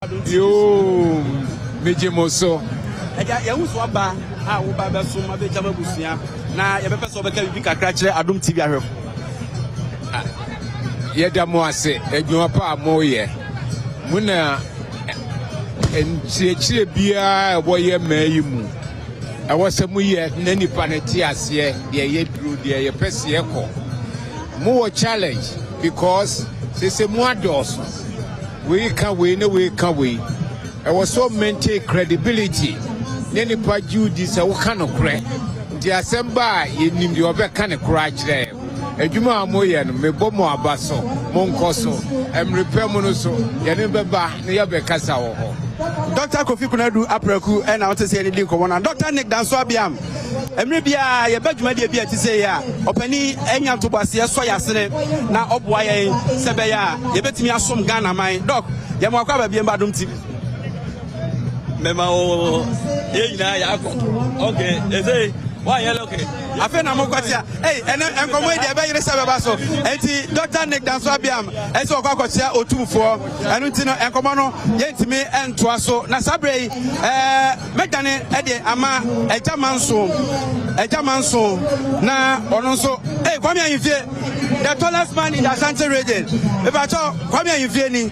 Adom TV so. Yoo, megye mo so. Agya, yɛahu so aba a woba bɛsom abɛgyam abusua na yɛbɛpɛ sɛ wobɛka biribi kakra kyerɛ Adom TV ahwɛfo. Yɛda mo ase adwuma pa a moyɛ. Mo na nkyerɛkyerɛ biara a ɛwɔ yɛ mmaa yi mu. Ɛwɔ sɛ moyɛ na nipa no te aseɛ deɛ ɛyɛ duro deɛ yɛpɛ sɛ yɛkɔ. Mowɔ challenge because sese mo adɔɔso. Wei ka wei na wei ka wei. Ɛwɔ sɛ maintain credibility ne nipa gye wo di sɛ woka nokorɛ. Nti asɛm ba a yɛnim deɛ ɔbɛka ne korɔ akyerɛ yɛn. Adwuma a moyɛ no, mebɔ mo aba so, monkɔ so. Mmere pɛ mu no so, yɛne bɛba na yɛbɛkasa wɔ hɔ. Dr. Kofi Konadu Apraku ɛna wote sɛ yɛne di nkɔmmɔ na Dr. Nick Danso Abiam mmerɛ biara yɛba dwumadie bi a ɛte sɛ yi a ɔpani anya ntoboaseɛ sɔ yɛ asene na ɔboa yɛn sɛ bɛyɛ a yɛbɛtumi asom Ghana man. Doc, yɛma wakɔ aba biem ba Adom TV. Mɛma wo yɛn nyinaa yɛakɔ. Okay, ɛsɛ woanyɛ lɔke. Afei na mokɔte a ei ɛnɛ nkɔmmɔ yi deɛ ɛbɛyere sɛ bɛba so. Enti Dr. Nick Danso Abiam ɛsɛ ɔkɔ akɔkyea otumfoɔ, ɛno nti no nkɔmmɔ no yɛntumi ntoa so. Na saa berɛ yi ɛɛ mɛdane ɛde ama Agya Manso, Agya Manso na ɔno nso ei Kwame Ahemfie, the tallest man in the Ashanti region. Mepakyɛw, Kwame Ahemfie ni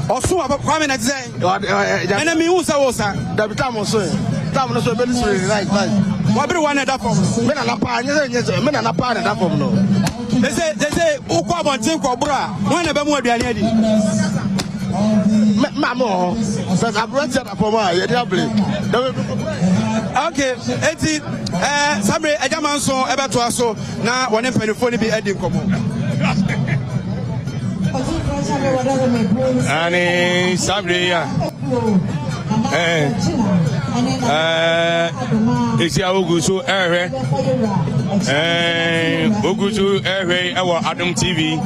ɔso wɔ Kwame na te sɛ ɛnɛ mehu sɛ wo sa. Dabi, tam so yɛ tam no so ebedi soro nice nice. Wabere wa na ɛda fam no. Me nana paa nyɛ sɛ nyɛ sɛ me nana paa na ɛda fam no. Sese sese wokɔ abɔnten kɔboro a, wɔn na ɛbɛmu aduane adi. Mɛ maame wɔ hɔ sɛ aberanteɛ da fam a yɛde abere. Ok, eti samre Agya Manso ɛbɛtoa so na wɔne mpanimfoɔ no bi adi nkɔmmɔ. Ane sabre yi a ɛɛ ɛɛ esi a ogu so ɛrehwɛ ogu so ɛrehwɛ yi ɛwɔ Adom TV.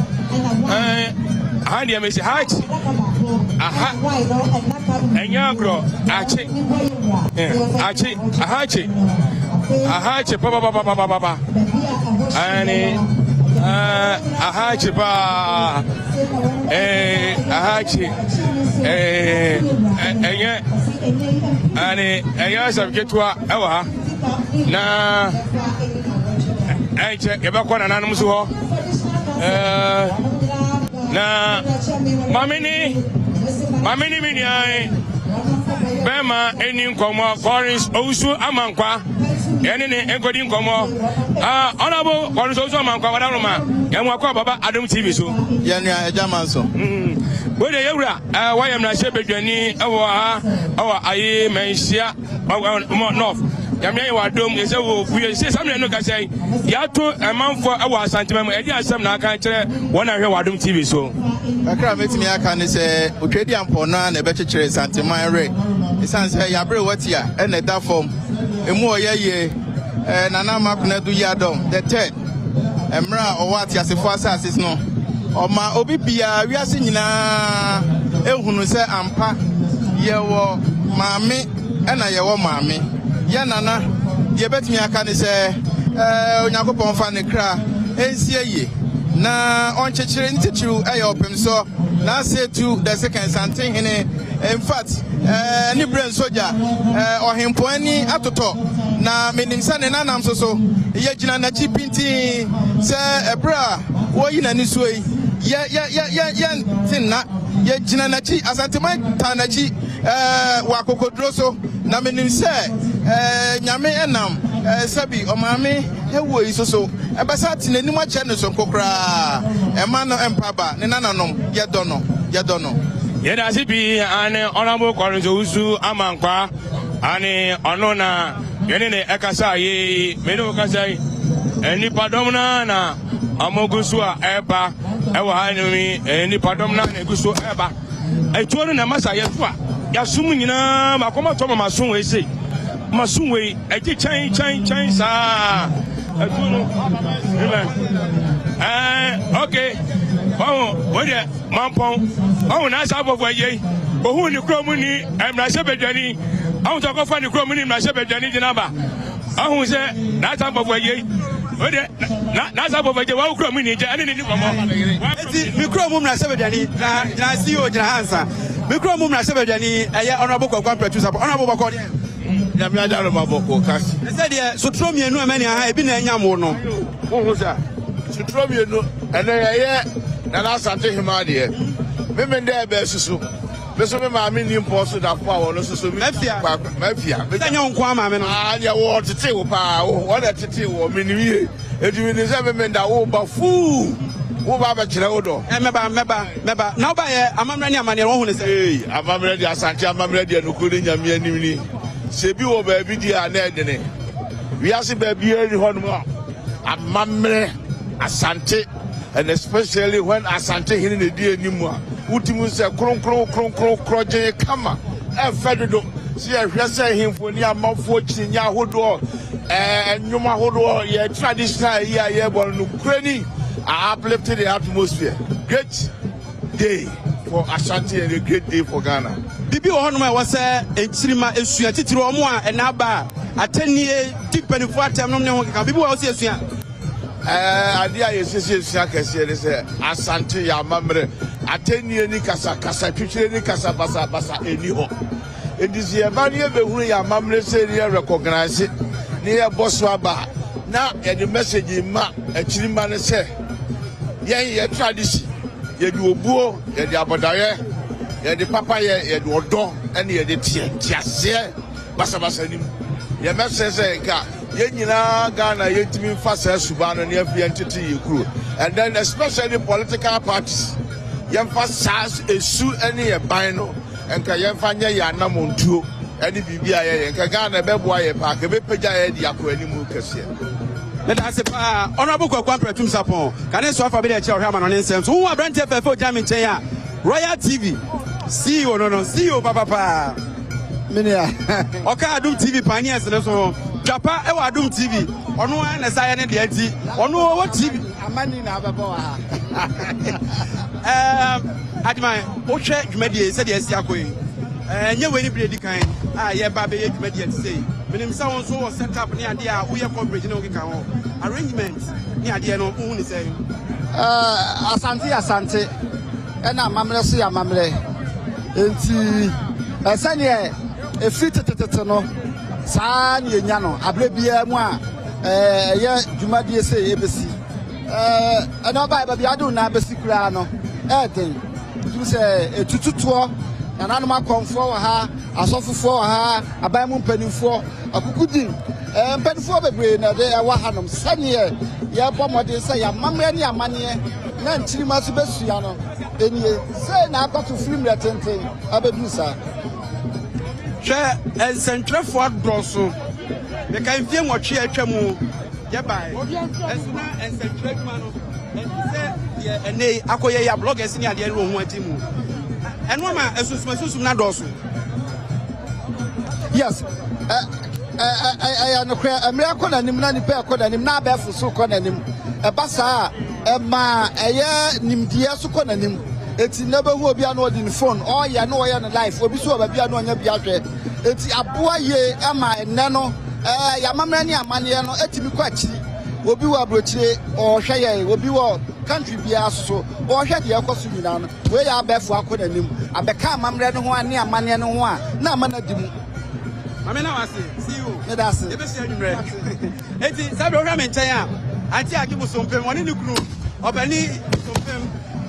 Aha deɛ mesi ha akyi aha ɛnyɛ agorɔ akyi akyi aha akyi aha akyi papapapapapa ɛne aha akyi paa aha akyi ɛnyɛ ɛne ɛnyɛ asɛm ketewa ɛwɔ ha na ɛnkyɛ yɛbɛkɔ nananom so hɔ na maame ne me nua bɛrima ɛni nkɔmmɔ. Collins Owusu Amankwa, yɛne ne nkɔdi nkɔmmɔ. Honorable Collins Owusu Amankwa, wadaroma yɛn mu akɔ Baba Adom TV so. Yɛn nua Agya Manso. Wei de yɛwura wɔyɛ mmarahyɛ badwani ɛwɔ ha ɛwɔ ayi Manhyia North. Nyame ayɛ w'adom yɛsɛ wɔ fie sɛ saa mmerɛ no kasa yi yɛato ɛmanfoɔ ɛwɔ Asantema mu. Ɛde asɛm na aka kyerɛ wɔn a hwɛ w'Adom TV so. Kakra a mɛtumi aka ne sɛ otwadi ampɔ no a na ɛbɛkyekyere Santeman werɛ ɛsiane sɛ yɛabere wati a ɛna ɛda fam ɛmu ɔyɛ yie. Nana Makonadu Yiadom the third, mmerɛ a ɔwɔ ateasefoɔ asase no, ɔma obi biara wiase nyinaa ehunu sɛ ampa yɛwɔ maame ɛna yɛwɔ maame yɛ nana. Deɛ ɛbɛtumi aka ne sɛ Onyankopɔn fa ne kra ɛnsie yie na ɔnkyekyere ne titiriw ɛyɛ ɔpem so na Asetu the second Santehene. In fact, ne berɛ nsogya ɔhempɔn ani atotɔ na menim sɛ ne nanam so so yɛgyina n'akyi pintin sɛ ɛberɛ a wɔyi n'ani soɔ yi yɛnte nna yɛgyina n'akyi. Asanteman taa n'akyi wɔ akokoduro so na menim sɛ Nyame ɛnam sɛbi ɔmaame ɛwɔ yi so so ɛbɛsa ate n'anim akyerɛ ne sonko koraa ɛma no mpa ba ne nananom. Yɛdɔ no, yɛdɔ no. Yɛda ase pii. Ane Honorable Collins Owusu Amankwa ane ɔno na yɛne ne ɛkasa yi. Mene wo kasa yi, nnipadɔm no na ɔmo gu so a ɛba ɛwɔ ha nom yi. Nnipadɔm no na egu so ɛba. Etuo no na masa yɛto a yɛasom nyinaa makɔma tɔ ma maso wei sei maso wei ɛgye kyɛn kyɛn kyɛn saa ɛtuo no. Ok, ɔho wei deɛ mampɔn ɔho n'asa abɔfo ayie ohun ne kurom ni mmarahyɛ badwani ɔho sɛ ɔkɔfa ne kurom ni mmarahyɛ badwani gyina ba ɔho sɛ n'asa abɔfo ayie wei deɛ n'asa abɔfo ayie wɔn kurom ni gya ɛne ne ni kɔmɔ. Eti mi kurom mmarahyɛ badwani na gyina CEO gyina ha nsa. Me kura mu mmarahyɛbadwani ɛyɛ Honourable Kwaku Ampratu Sarpong. Honourable bɔkɔ deɛ. Nyame adaroma bɔkɔ kasi. Ɛsɛ deɛ sotoro mmienu a mɛni aha ebi na ɛnyam wo no. Wohu sa sotoro mmienu ɛnɛ yɛyɛ Nana Asante Hemaa deɛ. Meme ndɛ ɛbɛ susu. Me so me maame ni mpɔ so da fo a wɔn nso so me mafia mafia. Sɛ nyɛ wo nko ara maame no. Ah deɛ wɔ tete wo paa wo wɔn na tete wɔ menim yie. Eti menim sɛ meme nda wo ba fuu wo ba abɛkyerɛ wo dɔ. Ɛ mɛba mɛba mɛba na wo ba yɛ amammerɛ ne amanneɛ wɔn hu ne sɛ. Ee amammerɛ deɛ Asante amammerɛ deɛ nokoro ne Nyame anim ni sɛ ebi wɔ baabi deɛ a na ɛdene wiase baabiara ni hɔ nom a amammerɛ Asante and especially when Asante hene na edi anim a wotumi sɛ kronkron kronkron korɔgyen kama ɛfɛ dodo sɛ yɛhwɛ sɛ ahemfo ne amanfoɔ kyininyɛ ahodoɔ ɛɛ nnwom ahodoɔ yɛ traditional yi a yɛbɔ no nokorɛ ni a uplift the atmosphere. Great day for Ashanti and a great day for Ghana. Biribi wɔ hɔnom a ɛwɔ sɛ nkyirimma sua, titiriw wɔn a ɛnna aba a atɛnnie di mpanimfoɔ atɛm nom ne ho keka. Biribi wɔ hɔ a ɛwɔ sɛ yɛsua. Ɛɛ, adeɛ a yɛsɛ sɛ yɛsua kɛseɛ ne sɛ Asante yɛ amammerɛ. Atɛnnie ne kasa, kasa twitwire ne kasa basabasa ɛnni hɔ. Enti sɛ yɛba ne yɛbɛhunu yɛn amammerɛ sei ne yɛ recognise ne yɛbɔ so aba a, na yɛde message ma akyirimma no sɛ yɛn yɛ tradition, yɛde obuo, yɛde abɔdawɛ, yɛde papayɛ, yɛde ɔdɔ ɛne yɛde teɛ nteaseɛ basabasa nim. Yɛbɛsrɛ sɛ nka yɛn nyinaa Ghana yɛntumi mfa saa suban no ne yɛmfa yɛntete yɛn kuro and then especially political parties yɛmfa saa esu ne yɛn ban no nka yɛmfa nyɛ yɛn anamontuo ne biribi a yɛyɛ nka Ghana ɛbɛboa yɛn paa nka ɛbɛpagya yɛn de akɔ anim kɛseɛ. Meda ase paa Honourable Kwaku Ampratum Sarpong, kane so afa bi de ɛkyerɛ ɔhwɛ amanɔne nsɛm so. Wohu aberanteɛ fɛɛfɛ ogyina me nkyɛn a, Royal TV CEO no no, CEO papapaa. Menua. Ɔka Adum TV pioneers no so ho. Dwapa wɔ Adum TV. Ɔno ara na ɛsa yɛ ne deɛ nti ɔno ɔwɔ TV. Amani na abɛbɔ wɔ ha. Ɛɛm, Agyeman, wohwɛ dwumadie sɛdeɛ asi akɔ yi, ɛnyɛ wei ne berɛ edi kan a yɛba bɛyɛ dwumadie ɛte sei. Menim sɛ wo nso wɔ set up ne adeɛ a woyɛ coverage ne wo keka ho. Arrangement ne adeɛ no, wohu ne sɛn? Ɛɛ, Asante yɛ Asante. Ɛna amammerɛ nso yɛ amammerɛ. Enti sɛdeɛ ɛfiri tetetete no, saa ara na yɛnya no aberɛ biara mu a ɛyɛ dwumadie sɛ ɛbɛsi. Ɛna ɔbaeɛ baabi a wode wo nan bɛsi koraa no, ɛyɛ den. Wotumi sɛ ɛtututoɔ, nananom akɔmfoɔ wɔ ha, asɔfofoɔ wɔ ha, aban mu mpanimfoɔ, akukudin, mpanimfoɔ bebree na ɛde ɛwɔ hanom sɛdeɛ yɛbɔ mmɔden sɛ yɛn amammerɛ ne amanneɛ na nkyirimma nso bɛsua no nie. Sei na akɔ so firi mmerɛ tenten abɛduru saa. Hwɛ, nsɛntwerɛfoɔ adɔɔso. Mekae mfeɛ nwɔtwe a atwa mu yɛbaeɛ, nso na nsɛntwerɛ adwuma no ɛnte sɛ deɛ ɛnnɛ yi akɔyɛ yi a bloggers ne adeɛ no wɔ ho agye mu. Ɛno ama asunsum asunsum no adɔɔso. Yes, ɛyɛ nokorɛ. Mmerɛ kɔ n'anim na nipa ɛkɔ n'anim na abɛɛfo so kɔ n'anim. Ɛba saa a, ɛma ɛyɛ nimdeɛ so kɔ n'anim. Eti na bɛhu obi a na ɔde ne phone ɔyɛ na ɔyɛ no live, obi so wɔ baabi a na ɔnya bi ahwɛ. Eti aboa yie ɛma ɛnnɛ no ɛɛ yɛamammerɛ ne amanneɛ no ɛtumi kɔ akyiri. Obi wɔ aburokyire ɔrehwɛ yɛn, obi wɔ country biara so so ɔrehwɛ deɛ ɛkɔ so nyinaa no. Wei yɛ abɛɛfo akɔ n'anim abɛka amammerɛ no ho ne amanneɛ no ho a na ama no adi mu. Maame na wase, CEO. Meda ase. Yɛbɛhyia anwummerɛ. Enti saa berɛ wohwɛ me nkyɛn a, Auntie Ake Bosompem, ɔne ne kunu Ɔbani Bosompem,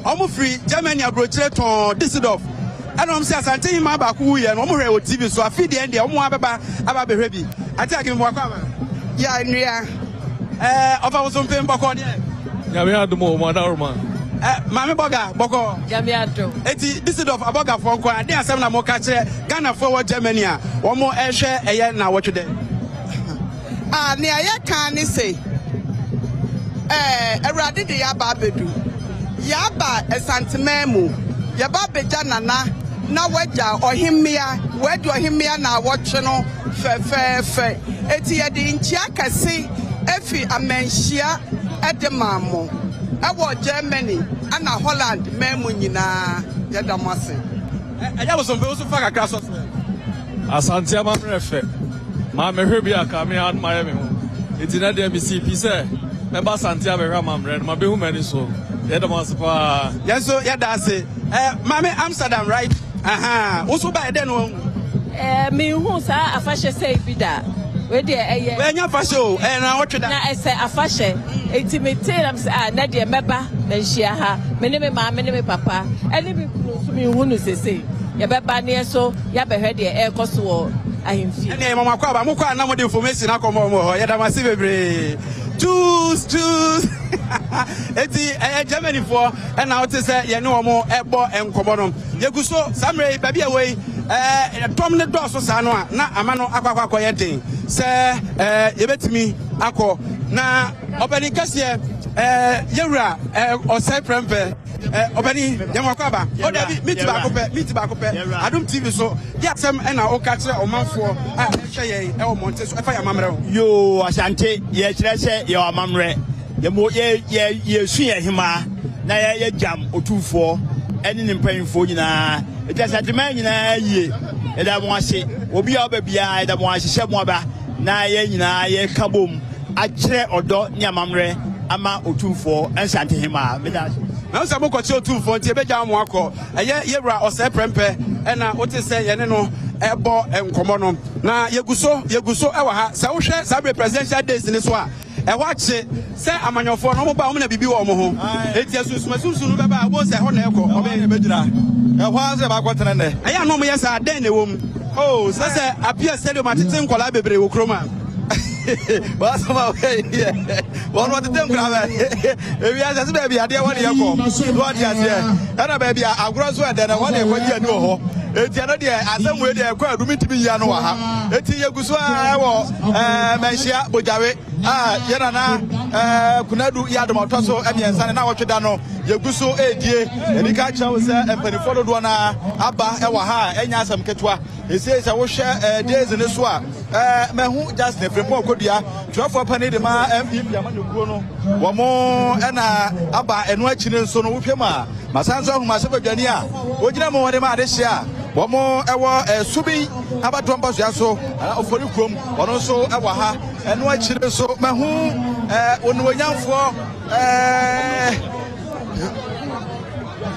wɔn firi Germany aburokyire tɔn Düsseldorf. Ɛna wɔn sɛ Asante hemaa baako wuiɛ no, wɔn hwɛɛ wɔ TV so. Afei deɛ ɛndeɛ wɔn abɛba aba abɛhwɛ bi. Auntie Ake, mmoa kɔ aba. Ya nua. Ɛɛ ɔfa Bosompem bɔkɔɔ deɛ. Nyame adom o, mo adaworoma. Ɛ Maame Bɔga, bɔkɔɔ. Nyame adom. Eti Düsseldorf abɔgafoɔ nko ara, deɛ asɛm na moka kyerɛ Ghanafoɔ wɔ Germany a wɔn ɛhwɛ ɛyɛ nnawɔtwe dɛ? A Nea yɛka ne se, Ɛɛ, Awurade de yɛaba abedu. Yɛaba Asanteman mu. Yɛba abegya Nana na wagya Ɔhemmea. Wadi Ɔhemmea naawɔtwe no fɛfɛɛfɛ. Enti yɛde nkyia kɛse fi amanhyia de ma mo wɔ Germany ɛna Holland man mu nyinaa. Yɛda mo ase. Ɛyɛ bosompɛ wo so fa kakra sɔ so ɛ. Asante amammerɛ fɛ. Maa mehwɛ bi a ka me ara mayɛ me ho. Enti nɛ deɛ mesii pi sɛ mɛba Asante abɛhwɛ amammerɛ no. Mabehu m'ani so. Yɛda mo ase paa. Yɛn nso yɛda ase. Eh, Maame Amsterdam right? Ahaa, wo nso baeɛ dɛn na wahu? Ɛɛ, menhuu saa afahyɛ sɛi bi da. Wei deɛ ɛyɛ. Wei ɛnyɛ afahyɛ o, ɛyɛ naawɔtwe da. Na ɛsɛ afahyɛ. Enti metee na mesɛ, ah, nɛ deɛ mɛba manhyia ha. Me ne me maame ne me papa ɛne me kunu nso menhu no sesei. Yɛbɛba ne yɛn nso yɛabɛhwɛ deɛ ɛrekɔ so wɔ ahemfie. Ɛneɛ yɛma mo akwaaba, mokɔ a na mode information akɔma wɔn wɔ hɔ. Yɛda mo ase bebree. Tschüss, tschüss. Enti ɛyɛ Germanyfoɔ ɛna wote sɛ yɛne wɔn ɛbɔ nkɔmmɔ no. Yɛgu so saa mmerɛ yi, baabi a ɛwɔ yi, ɛɛ dɔm no dɔɔso saa no a, na ama no akɔ akɔ akɔyɛ den sɛ ɛɛ yɛbɛtumi akɔ. Na ɔpanin kɛseɛ ɛɛ yɛwura ɛɛ ɔsɛe prɛmpɛ ɛɛ ɔpanin yɛn wakɔ aba. O dabi miti baako pɛ miti baako pɛ Adum TV so de asɛm ɛna ɔka kyerɛ ɔmanfoɔ a ɛhwɛ yɛn ɛwɔ mmɔnten so ɛfa yɛn amammerɛ ho. Yoo Asante yɛkyerɛ sɛ yɛwɔ amammerɛ. Yɛmo yɛ yɛ yɛsu yɛn hemaa na yɛ yɛgyam otumfoɔ ɛne ne mpanyinfoɔ nyinaa. Eti Asanteman nyinaa yie. Yɛda mo ase. Obi a ɔba biara yɛda mo ase sɛ mo aba na yɛn nyinaa yɛka bom akyerɛ ɔdɔ ne amammerɛ ama otumfoɔ Nsante hemaa. Meda ase. Mahu sɛ mokɔkyerɛ otumfoɔ nti yɛbɛgyaa mo akɔ. Ɛyɛ yɛwura Ɔsɛe Prɛmpɛ ɛna wote sɛ yɛne no ɛbɔ nkɔmmɔ no. Na yɛgu so yɛgu so ɛwɔ ha. Sɛ wohwɛ saa bere presidential days no so a, Ɛhɔ akye sɛ amanyɔfoɔ no, wɔn ba a, wɔn na biribi wɔ wɔn ho. Enti asunsum asunsum no bɛba a, wobɛhu sɛ ɛhɔ na ɛkɔ. Ɛhɔ na ɛbɛgyina. Ɛhɔ ara nso na ɛbɛakɔtena nnɛ. Ɛyɛ a na wɔyɛ saa? Dɛn na ɛwɔ mu? Oh, sɛ sɛ Apia Stadium atete nkwadaa bebree wɔ kurom a. Wɔasɛm a wɔyɛ yi yɛ wɔn wɔtete nkwadaa bɛ. Ewiase sɛ baabi adeɛ wɔ ne yɛkɔ. So wɔte aseɛ. Ɛna baabi a agorɔ nso ɛdɛ no ɛhɔ na yɛkɔgye ani wɔ hɔ. Enti ɛno deɛ asɛm wei deɛ ɛkɔ adu mentumi nyi ano wɔ ha. Enti yɛgu so ara wɔ ɛɛ Manhyia Bogyawe a yɛn nana ɛɛ Kunadu yɛ adom ɔtɔ so mmiɛnsa ne naawɔtwe da no yɛgu so ɛredie. Yɛde ka kyerɛ wo sɛ mpanimfoɔ dodoɔ no ara aba wɔ ha a ɛnyɛ asɛm ketewa. Ɛsei sɛ wohwɛ ɛɛ days no so a ɛɛ mahu Justin Frimpong Kodua twerɛfoɔ panin de ma NPP amanyɔkuo no wɔn ɛna aba. Ɛno akyi no nso no wohwɛ mu a masan nso ahu m'asɛbadwani a wɔgyina mu wɔde ma adehyeɛ a wɔn ɛwɔ ɛɛ Subin abatoɔ mpasua so anaa Ofori kurom ɔno nso wɔ ha. Ɛno akyiri nso mahu ɛɛ onuonyamfoɔ ɛɛ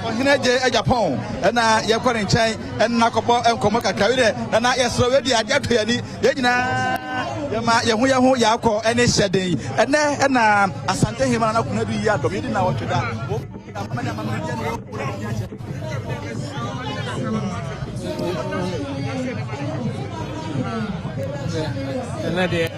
ɔhene agye Japan ɛna yɛkɔ ne nkyɛn ɛna akɔbɔ nkɔmmɔ kakra. Wei deɛ nana yɛsrɛ wei deɛ adeɛ atɔ yɛn ani yɛn nyinaa yɛma yɛn ho yɛn ho yɛakɔ ɛne hyɛden ɛnɛ ɛna Asante hema nana Konadu yi adɔm yɛdi na ɔtwe da. Ɛnɛ deɛ.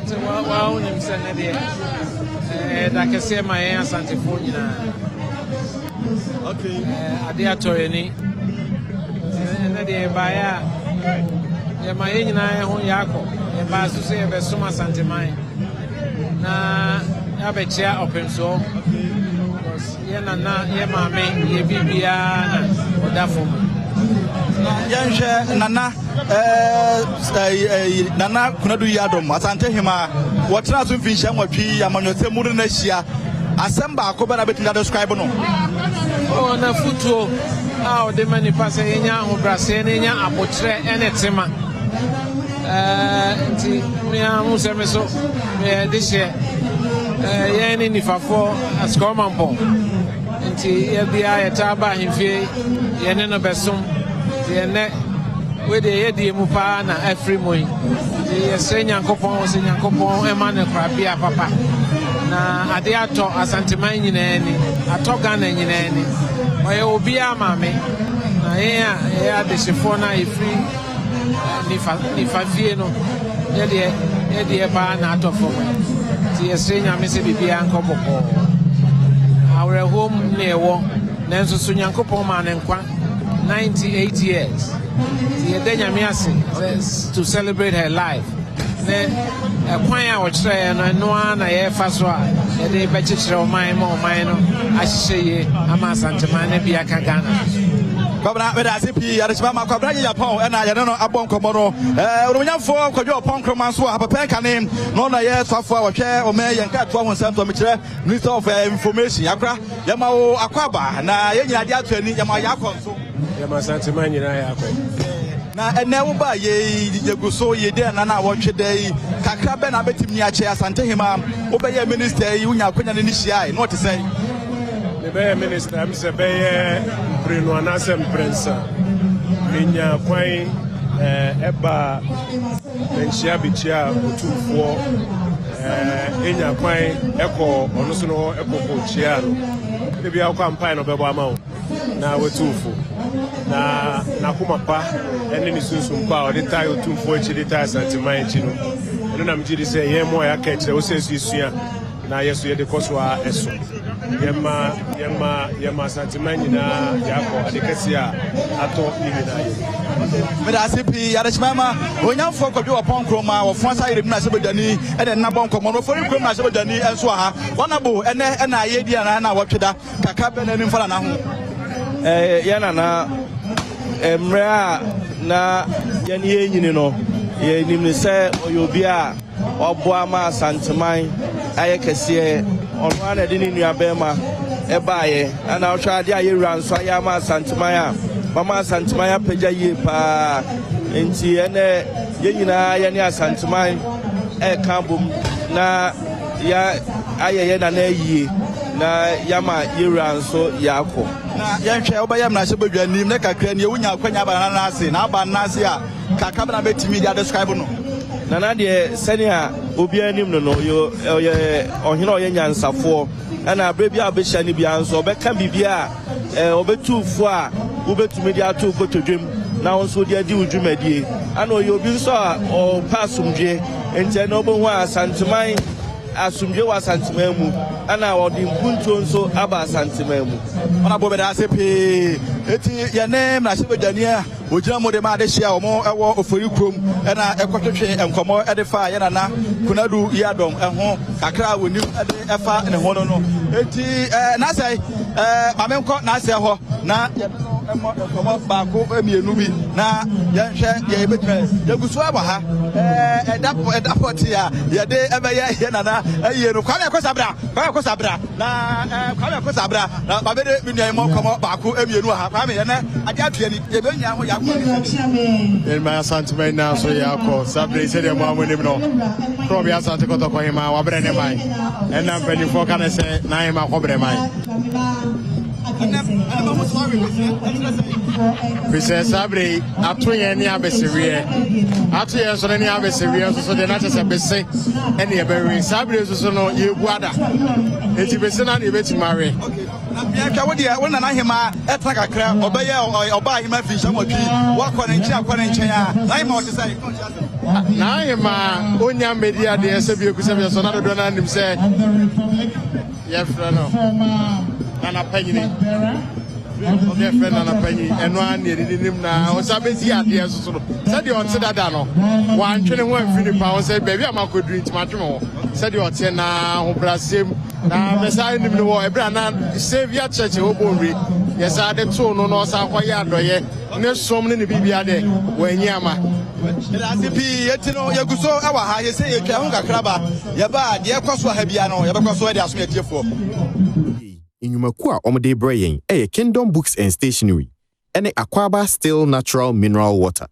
Nti wa wonim sɛ nɛ deɛ ɛyɛ da kɛseɛ ma yɛn Asantefoɔ nyinaa. Adeɛ atɔ yɛn ani. Ɛnɛ deɛ yɛbaeɛ a yɛma yɛn nyinaa yɛn ho yɛ akɔ. Yɛbaa so sɛ yɛbɛsom Asanteman na yɛabɛkyea ɔpemsoɔ. Yɛ nana, yɛ maame, yɛ biribiara na ɔda fam. Na yɛnhwɛ nana ɛɛ nana Kunadu Yiadom Asante Hema wɔtena so mfinhyia nwɔtwe yi amanyɔsɛm mu no na ahyia asɛm baako bɛ na bɛtumi de describe no. Oh, na futuo a ɔde ma nipa sɛ yɛnya ahobrɛaseɛ na yɛnya abokyerɛ ne tema. Ɛɛ nti mmea ho sɛ me so meyɛ dehyeɛ. Ɛɛ yɛn ne nifafoɔ asukɔrɔmampɔn nti yɛ biara yɛtaa ba ahemfie yɛne no bɛsom nti ɛnɛ wei deɛ yɛdie mu paa na afiri mu yi nti yɛsrɛ Nyankopɔn sɛ Nyankopɔn ɛma no korabea papa na adeɛ atɔ Asanteman nyinaa ani atɔ Ghana nyinaa ani ɔyɛ obiara maame na yɛn a yɛyɛ adehyefoɔ no a yɛfiri Nifa nifa fie no yɛ deɛ yɛ deɛ paa na atɔ fam nti yɛsrɛ Nyame sɛ biribiara nkɔ bɔkɔɔ. Awerɛhoɔ mu na yɛwɔ nanso so Nyankopɔn maa no nkwa 98 years nti yɛda Nyame ase sɛ to celebrate her life. Ne ɛkwan a ɔkyerɛ yɛn no, ɛno ara na yɛrefa so a yɛde bɛkyekyerɛ ɔman ma ɔman no ahyehyɛ yie ama Asanteman no bi aka Ghana so. Kwabena meda ase pii adekyema ma Kwabena nye Japan ɛna yɛne no abɔ nkɔmmɔ no. Ɛɛ onimonyamfoɔ Kwadwo Ɔpɔn Nkrumah nso wɔ ha pɛpɛ nkane na ɔno yɛ soafoɔ a wɔhwɛ ɔman yɛn nkratoɔ ho nsɛm so mekyerɛ Minister of Information. Akora yɛma wo akwaaba na yɛn nyinaa de ato ani yɛma yɛ akɔ nso. Yɛma Asanteman nyinaa yɛ akɔ. Na ɛnɛ wo baa yɛ yi, yɛgu so yɛdi nana na wɔtwe da yi, kakra bɛ na bɛtumi akyɛ Asantehema? Wobɛyɛ minister yi, wonya akwanya no ne hyiae na ɔte sɛn? Mebɛyɛ minister m sɛ bɛyɛ mprenu anaasɛ mprɛnsa. Menya kwan ɛba manhyia bɛkyia Otumfoɔ, ɛnya kwan ɛkɔ ɔno so no hɔ ɛkɔkɔ kyia no. Ɛde bia wokɔ ampae na ɔbɛbɔ ama wo na watu fo, na n'akoma pa ne ne sunsum pa a ɔde tae Otumfoɔ akyi de tae Asanteman akyi no, ɛno na megye di sɛ yɛn mu a yɛaka akyerɛ wo sɛ suasua na yɛ so yɛde kɔ so a ɛso. Yɛma yɛma yɛma Asanteman nyinaa yɛakɔ ade kɛseɛ a atɔ ne nyinaa yɛ. Meda ase pii, adekyema ma onyamfoɔ Kwadwo wɔ pɔn ma wɔfo asa yerem na hyɛbadwani ɛna ɛna bɔ nkɔmmɔ no wɔfɔre kurom na hyɛbadwani nso wɔ ha. Wɔnabo ɛnɛ ɛna yɛdi anaa na wɔtwe da kakra bɛ n'anim fa nana ho. Yɛ nana, mmerɛ a na yɛne yɛnyini no, yɛnim ne sɛ ɔyɛ obi a ɔboa ma Asanteman ayɛ kɛseɛ. Ɔno ara na ɛde ne nua bɛrima ɛbaeɛ, ɛna ɔhwɛ adeɛ a yɛwura nso ayɛ ama Asanteman a mama Asanteman apagya yie paa. Nti ɛnɛ yɛn nyinaa yɛne Asanteman ɛreka bom na yɛ ayɛ yɛ nana yie na yɛama yɛwura nso yɛakɔ. Na yɛnhwɛ, wobɛyɛ mmarahyɛbadwa nim ne kakra nie, wonya akwanya aba nana ase na aba nana ase a, kakra bɛ na bɛtumi de adescribe no? Nana deɛ, sɛnea obiara nim no, ɔyɛ ɔhene a ɔyɛ nyansafoɔ, ɛna abere bi a wobɛhyia no biara nso ɔbɛka biribi a ɔbɛtu fo a wobɛtumi de ato kotodwem na wo nso de adi wo dwumadie. Ɛna ɔyɛ obi nso a ɔpɛ asomdwie, nti ɛna wobɛhu a Asanteman asomdwie wɔ Asanteman mu, ɛna ɔde mpuntuo nso aba Asanteman mu. Ɔnabɔ bɛda ase pii. Eti yɛne mmarahyɛbadwani a ogyina mu de ma adehyɛ a wɔn ɛwɔ Ofori kurom ɛna ɛkɔtwetwe nkɔmmɔ ɛde fa yɛ nana Kunadu Yiadom ɛho kakra a wɔnim ɛde ɛfa ne ho no. Eti n'asɛ maame nkɔ n'asɛ hɔ na yɛne no ɛmmɔ nkɔmmɔ baako mmienu bi na yɛnhwɛ deɛ yɛbɛtumi. Yɛgu so wɔ ha, ɛda ɛda pɔte a yɛde ɛbɛyɛ yɛ nana ɛyie no. Kwame Akosabra, Kwame Akosabra, na Kwame Akosabra na maame de me nua yi mmɔ nkɔmmɔ baako mmienu wɔ ha. Kwame, yɛnɛ ade ato ani yɛbɛnya ho yɛakɔ. Yɛnma Asanteman nyinaa so yɛakɔ saa bere sɛdeɛ mo a monim no, korɔ bi Asante Kɔtɔkɔ hema wabrɛ ne man, ɛna mpanimfoɔ ka ne sɛ n'ahema kɔbrɛ man. Firi sɛ saa bere yi ato yɛn ne abɛseweɛ, ato yɛn nso no ne abɛseweɛ nso so deɛ, na kyerɛ sɛ bese ɛne yɛbɛwe. Saa bere nso so no yɛbu ada, enti bese no na yɛbɛtumi awe. Yɛhwɛ wo deɛ, wo nana hema ɛtena kakra, ɔbɛyɛ ɔbaa hema fi nhyɛ nwɔtwe, woakɔ ne nkyɛn, akɔ ne nkyɛn a, n'ahema ɔte sɛ? N'ahema onya mmɛdi adeɛ sɛ bi eku sɛ bi so na dodoɔ no anim sɛ yɛfrɛ no nana panyini, yɛfrɛ nana panyin, ɛno ara ne yɛde nim na ɔsa bɛdi adeɛ nso so no sɛdeɛ ɔte dada no, wantwe ne ho amfiri nipa ho sɛ baabi a makɔduru nti matwe me ho. Sɛdeɛ ɔte na ahobrɛasɛm na mɛsa nim no wɔ ɛberɛ a na Saviour Church ɛwɔ Bonwire yɛsa de too no na ɔsa kɔyɛ adɔyɛ ne som ne ne biribia dɛ wanyi ama. Ɛdase pii. Eti no yɛgu so wɔ ha, yɛsɛ yɛtwa ho kakra ba, yɛba a deɛ ɛkɔ so ha bia no yɛbɛkɔ so de asom yɛtiefoɔ. Nnwumakuo a wɔde brɛ yɛn yɛ Kingdom Books and Stationery ne Akwaaba Still Natural Mineral Water.